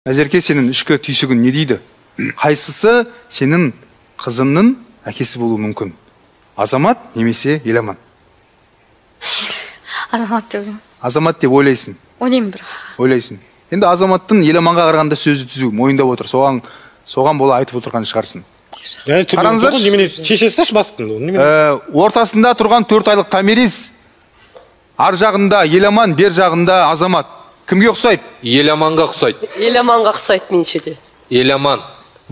Назерке, сенің ішкі түйсігің не дейді? Қайсысы сенің қызыңның әкесі болуы мүмкін? Азамат немесе Еламан? Азамат деп ойлаймын. Азамат деп ойлайсың? Ойлаймын бірақ. Ойлайсың. Енді Азаматтың Еламанға қарағанда сөзі түзу, мойындап отыр. Соған бола айтып отырған шығарсың. Қараңыздаршы. Шеше салшы бастың. Ортасында тұрған 4 айлық Томирис, ар жағында Еламан, бер жағында Азамат. Кімге ұқсайды? Еламанға ұқсайды. Еламанға ұқсайды меніңше де. Еламан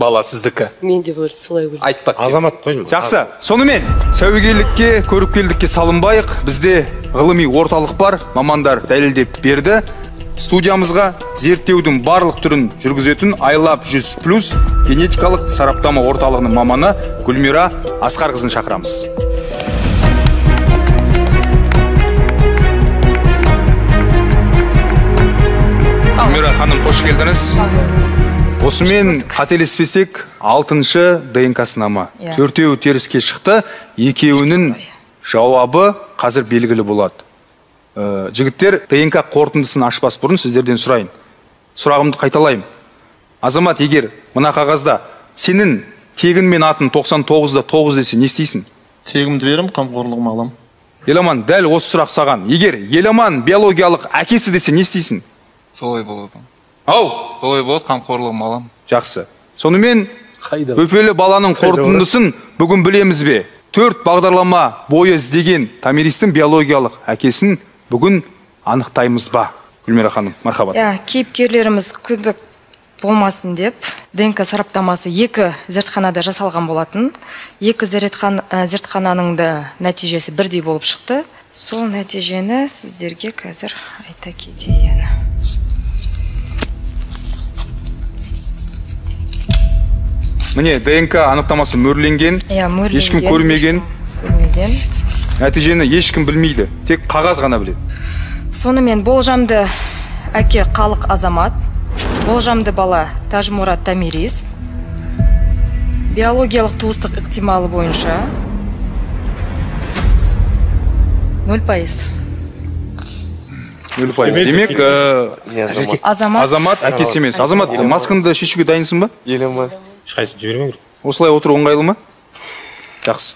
бала сіздікі. Мен де солай ойлаймын. Айтпады. Азамат қойма. Жақсы. Сонымен сәуегейлікке, көріпкелдікке салынбайық. Бізде ғылыми орталық бар, мамандар дәлелдеп берді. Студиямызға зерттеудің барлық түрін жүргізетін iLab 100 плюс генетикалық сараптама орталығының маманы Гүлмира Асқарқызын шақырамыз. Гүлмира ханым, қош келдіңіз. Осымен қателеспесек, 6-шы ДНК сынама. 4-еуі теріске шықты, 2-еуінің жауабы қазір белгілі болады. Жігіттер, ДНК қорытындысын ашпас бұрын сіздерден сұрайын. Сұрағымды қайталайым. Азамат, егер мына қағазда сенің тегін мен атын 99,9 десе, не істейсің? Тегімді берем, қамқорлығыма алам. Еламан, дәл осы сұрақ саған. Егер Еламан биологиялық әкесі десе, не істейсің? Солай болады. Ау! Солай болады, қамқорлығыма алам. Жақсы. Сонымен, бөпелі баланың қорытындысын бүгін білеміз бе? 4 бағдарлама бойы іздеген Томиристің биологиялық әкесін бүгін анықтаймыз ба? Гүлмира ханым, мархабат. Иә, кейіпкерлеріміз күдік болмасын деп ДНК сараптамасы 2 зертханада жасалған болатын. 2 зертхананың да нәтижесі бірдей болып шықты. Сол нәтижені сіздерге қазір айта кетейін. Міне, ДНК анықтамасы мөрленген, ешкім көрмеген. Нәтижені ешкім білмейді, тек қағаз ғана біледі. Сонымен болжамды әке Қалық Азамат, болжамды бала Тажмұрат Томирис, биологиялық туыстық ықтималы бойынша 0%. 0%. Демек, Азамат әкесі емес. Азамат, маскаңды шешуге дайынсың ба? Еламан. Ешқайсысын жібермеу керек. Осылай отыру ыңғайлы ма? Жақсы.